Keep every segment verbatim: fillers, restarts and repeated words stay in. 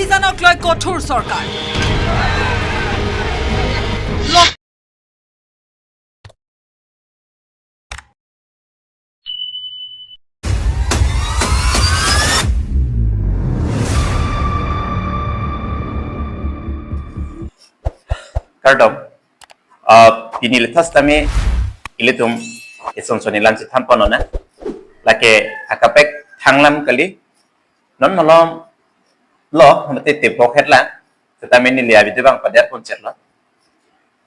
Kisanok loi kothor sorkar. Kardom. Ah, pini lethas tame ilitum ison soni lam chethan ponlonang. Lake akaprek thanglam kali. Non malom lo, mate tebok het lang. Setame neli abidi bang pader pon chetlo.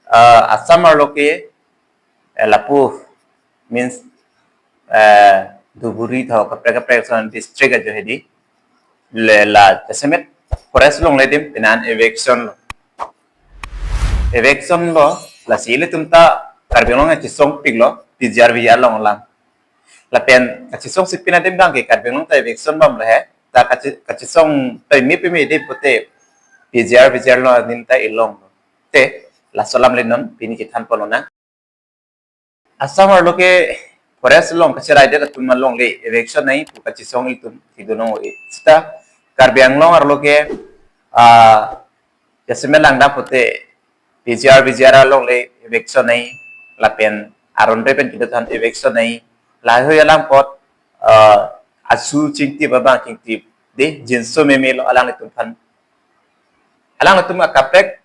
Ah, Assam arlo ke, eh, lapu means, eh, Dhuburi tho kaprek kaprek son district ajo hedi. Le la jasemet forest along le dim pinan eviction lo. Eviction lo, lasi ilitum ta Karbi Anglong kachesong piklo, P G R V G R along lang. Lapen kachesong si pina dim bang ke Karbi Anglong ta eviction bom le he, ta kache-, kachesong pemi pemi de pote P G R V G R along nim ta ilong. Te, laso alam le non pini chethan ponlonang. Assam arlo ke forest along kacherai det atum along le eviction nangji pu kachesong itum thidunong e. Seta Karbi Anglong arlo ke, ah, jasemet langdam pote P G R V G R along le eviction nangji lapen aron re pen kedothan eviction nangji. Lahei alam apot, ah, asu chingtip abang chingtip de jinso meme lo alanglitum aphan. Alanglitum akaprek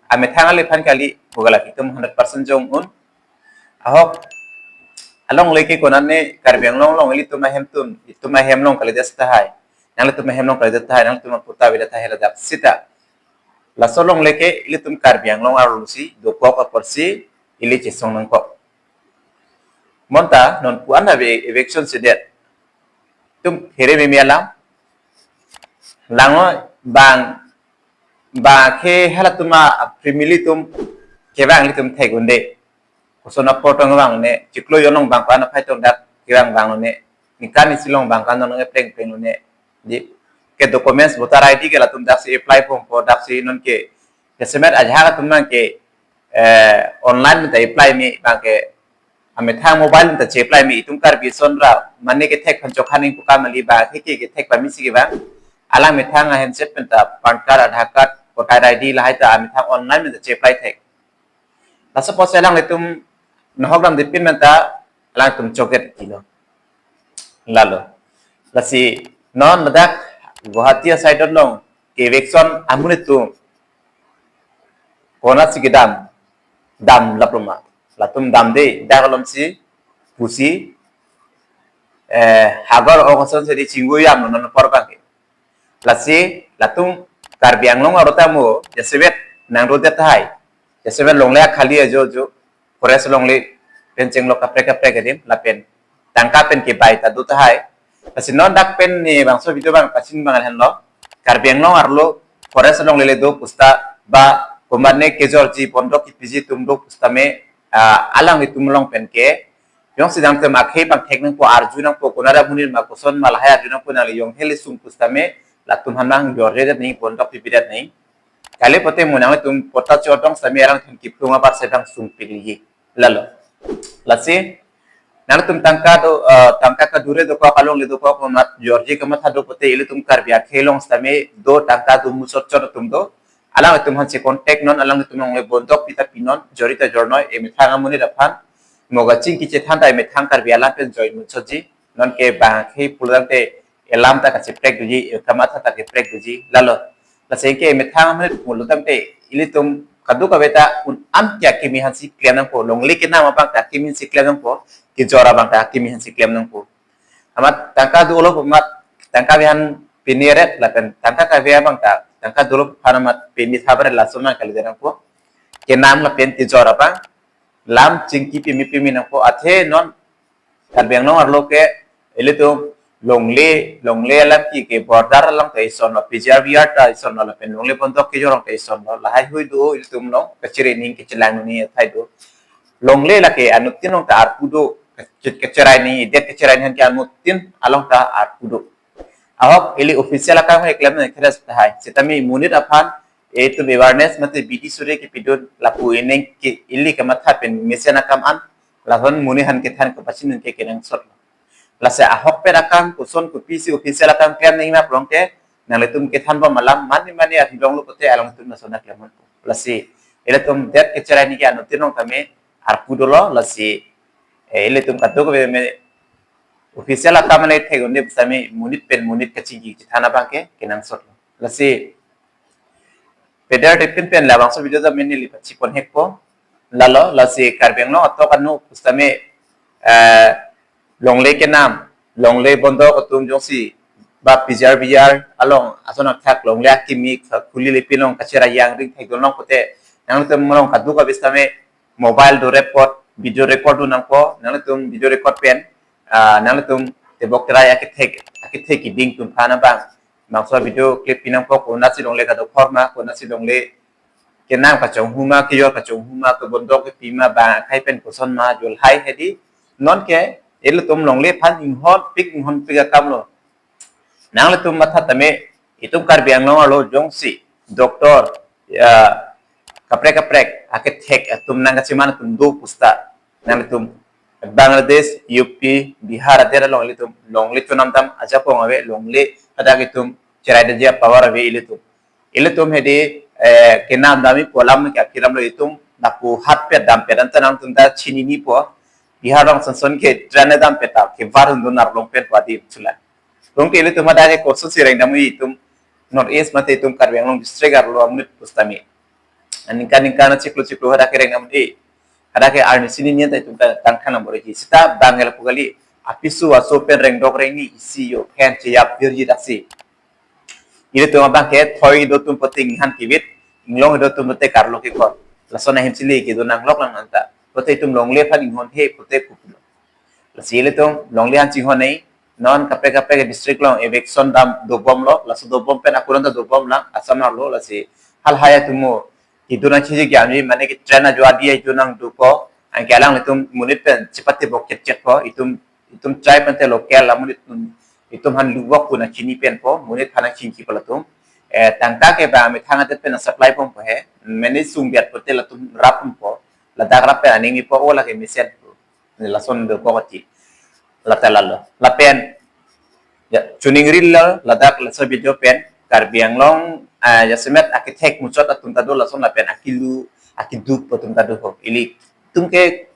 amethang aliphan kali, bugala itum hundred percent jong un. Ahok along le ke konane Karbi Anglong along ilitum ahem tun, itum ahem along kalidet tahai. Nanglitum ahem along kalidet tahai, nanglitum aputa avedet tahai ladak seta. Laso along le ke ilitum Karbi Anglong arlo si dokok apor si ili chesong nangkok. Bonta non pu-an ave eviction sedet. Itum here meme alam. Langno bang, bang ke halatum a family atum kevang ilitum thek-un-e. Koson apor tong vang ne, chiklo jon along bang ko-an aphai tong dak kevang vanglo ne. Ningkan isi along bang ko-an tong pleng plenglo ne. Di ke documents voter I D ke latum dak si apply pon po, dak si non ke jasemet ajahak atum nang ke, eh, online menta apply me bang ke amethang mobile menta che-apply me itum Karbi ason ra mane kethek aphan chokha nangji pu kam kali, ba ke ke kethek pamisi ke bang alang methang a handset menta PAN card, Aadhaar card, voter I D lahai ta amethang online menta che-apply thek. Laso apotsi alanglitum nahok dam dipin menta alangtum choket kilo. Lalo. Lasi non ladak Guwahati a-side along ke eviction amonit atum konatsi kedam, dam laplo ma. Latum damde, dak alom si pusi, eh, hagor okosonsi di chinggu yam non apor bang ke. Lasi latum Karbi Anglong arlo tamo jasemet nangdodet tahai. Jasemet longle akhali ajo jo, forest along le pen chenglo kaprek kaprek adim lapen tangka pen kebai ta do tahai. Lasi non dak pen ne bangso video bang pachin bang henlo. Karbi Anglong arlo forest along le le do pu seta ba komatne kejorji bondok kepiji atum do pu setame, ah, alanglitum along pen ke jongsi dang tem akhei pangthek nangpo, arju nangpo, konat amonit ma koson ma lahai arju nangpo, nangli jong heli sung pu setame latum aphan nang jorjedet nangji, bondok pipidet nangji. Kali pote mo nanglitum patta chodong setame arang thun kiplung apar sedang sung piliji. Lalo. Lasi nangtum tangka do, eh, tangka kadure dokok, along le dokok, komat jorji kamatha do pote ilitum Karbi akhei along setame do, tangka do, muchot chot atum do. Alanglitum aphansi contact non, alanglitum along le bondok pita pinon, jori ta jornoi, emethang amonit aphan. Mo kachingki chethan ta emethang Karbi alam pen join muchotji. Non ke bang akhei pulo tangte elam ta kacheprek doji, ekamatha ta keprek doji. Lalo. Lasi ke emethang amonit pulo tangte ilitum kadokave ta un-an ke akimi aphansi klem nangpo, longle kenam abang ta akimi aphansi klem nangpo, kejor abang ta akimi aphansi klem nangpo. Amat tangka dolo pu amat tangka ave aphan pini ret lapen tangka kave abang ta tangka dolo pu aphan amat pini thaber lason nang kalidet nangpo. Kenam lapen kejor abang lam chingki pimi pimi nangpo, athe non Karbi Anglong arlo ke ilitum longle, longle alam ke ke border along ta isonlo, P G R V G R ta isonlo lapen longle bondok kejor along ta isonlo. Lahai hui do ilitum along kachere nangji, kachelang nangji athai do. Longle lake anuttin along ta arpu do, kache-, kacherai nangji, det kacherai nangji aphan ke anuttin along ta arpu do. Ahok ili official akam ke klem nang keres tahai. Setame monit aphan itum awareness mate bidi suri kepidun lapu ining ke ili kamatha pen mesen akam an lahon monit aphan kethan kapachinun ke kenangsot. Lasi ahok pen akam koson kopisi official akam klem nangji ma pulo tangte Nanglitum kethan bom alam mane mane athi longlo pote alangtum lason aklem ponpo. Lasi ilitum det kecherai ni ke anuttin along tame arpu dolo, lasi, eh, ilitum kadokave me official akam mane thek-un-e pusitame monit pen monit kachingki chethan abang ke kenangsot lo. Lasi peder tipin pen labangso video ta mene li pachi pon hekpo. Lalo, lasi Karbi Anglong atok anu pusitame, eh, longle kenam, longle bondok atum jongsi ba P G R B G R along ason athak longle akimi khuli lepi along kacherayang ring thek dun long pote, nangtum along kadokave pusitame mobile do record, video record dun nangpo, nangtum video record pen, ah, nangtum tebok terai akethek, akethek keding atum aphan abang bangso video clip pi nangpo, konatsi longle kadokor ma, konatsi longle kenam kachonghu ma, keyor kachonghu ma, kebondok kepi ma, bang akhai pen koson ma, jolhai hedi. Non ke ilitum longle aphan inghonpik inghonpik akam lo. Nanglitum matha tame, itum Karbi Anglong arlo jongsi doctor, ya, kaprek kaprek akethek atum nangkacheman atum do pusita, nanglitum Bangladesh, U P, Bihar adet along ilitum longle chonam dam ajakong ave, longle hadak itum cherai daji power ave ilitum. Ilitum hedi, eh, kenam dam-ipo alam ke aphi alam lo, itum lapu hat pet dam pet anta nangtum ta chininipo. Bihar along sonson ke train dam pet ta kevar hundun arlong pen padi chulan. Tungke ilitum hadak ke koson si reng dam-i itum North East mate itum Karbi Anglong district arlo amonit pusitame. Aningkan ningkan chiklo chiklo hadak ke reng dam-i. Hadak ke arni sini nian ta itum ta tangkhan lam bor-i. Sita bang el pukali apiso aso pen rengdok rengni isi yo phen cheyap virji daksi. Ilitum abang ke thoi do atum pote inghan kivit, inglong do atum pote karlo kikor. Lason ahim chili kedo nanglok lang anta. Pote itum longle aphan inghonhe pote kupulo. Lasi ilitum longle aphan chinghon nei, non kaprek kaprek district along eviction dam dobom lo, laso dobom pen akuranta dobom lang, Assam arlo, lasi halahai atum mo, itum nangchiji kiamji, mane ke train ajo adi itum nang dopo, anke alanglitum monit pen chepatebok chet chet po, itum, itum tribe ante local amonit atum, itum aphan lubok pu nangchini pen po, monit aphan nangchingki po latum. Eh, tangka ke bang methang adet pen supply bompo he, mane sung biat pote latum rap bompo, ladak rap pen aning mipo o lake mesen po. Lason dokok ati. Lata lalo. Lapen, ya, chuning ril lo, ladak laso video pen, Karbi Anglong, ah, jasemet akethek muchot atum ta do lason lapen akilu, akiduk atum ta do ho. Ilitum ke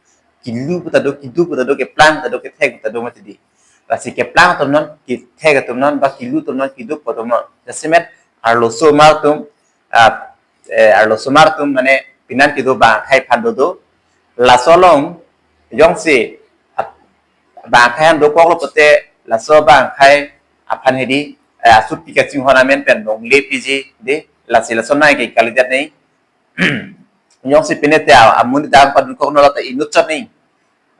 kilu pu ta do, kiduk pu ta do, keplang pu ta do, kethek pu ta do mati di. Lasi keplang atum non, kethek atum non, ba kilu atum non, kiduk pu atum non. Jasemet arloso mar atum, ah, eh, arloso mar atum mane pinan kedo bang akhai aphan dodo. Laso along jongsi ap-, bang akhai aphan dokoklo pote laso bang akhai aphan hedi, eh, asut pi kachinghon amen pen longle piji de, lasi laso nai ke kalidet nei. Jongsi pine te a-, amonit dang padun kok nolo ta inut chot nei.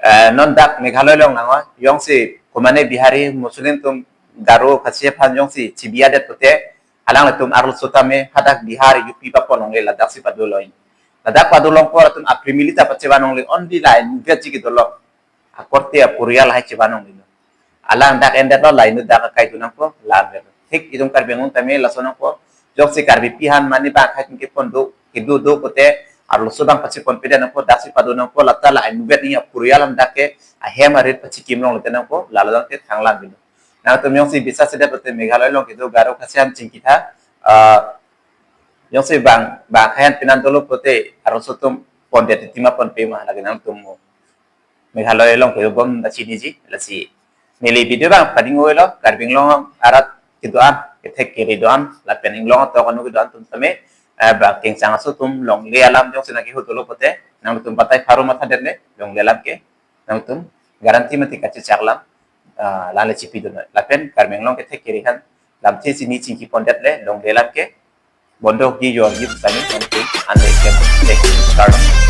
Eh, non dak Meghalaya along nang o, jongsi komane Bihari, Muslim atum, Garo, Khasi aphan jongsi chibi adet pote, alanglitum arloso tame hadak Bihar, U P papo longle ladak si pado lo. Ladak pado longpo atum aprimili ta pachevan longle, only la inutvetji kedo lo. Akorte apurial hai chevan longle lo. Alang dak endet lo, la inut dak akai dun nangpo, la endet lo. Thik itum Karbi Anglong tame laso nangpo. Jongsi Karbipi aphan mane bang akhai atum kepon do, kedo do pote, arloso bang pachi pon pede nangpo, daksi pado nangpo, lata la inutvet ni apurial an dak ke, ahem arit pachikim longle te nangpo, lalo dang te thang lang bilo. Nangtum jongsi bisa sedet pote Meghalaya along kedo Garo Khasi aphan chingkitha, ah, jongsi bang, bang akhai aphan pinan dolo pote, arloso atum pondet tima ponpe ma, lake nangtum mo. Meghalaya along kedo bom ta chiniji, lasi neli video bang pading oi lo, Karbi Anglong arat kedo-an, kethek kere do-an, lapen inglong atok anu kedo-an atum tame, eh, ba kengsang aso atum longle alam jongsi nangkeho dolo pote, nangtum batai pharo matha det le, longle alam ke, nangtum guarantee mati kachechak alam, ah, la le chipi dun. Lapen Karbi Anglong kethek kere aphan, lamthe chini chingki pondet le, longle alam ke, bondok ji yor ji pusitame, nangtum, anle ke, thank you, Karbi.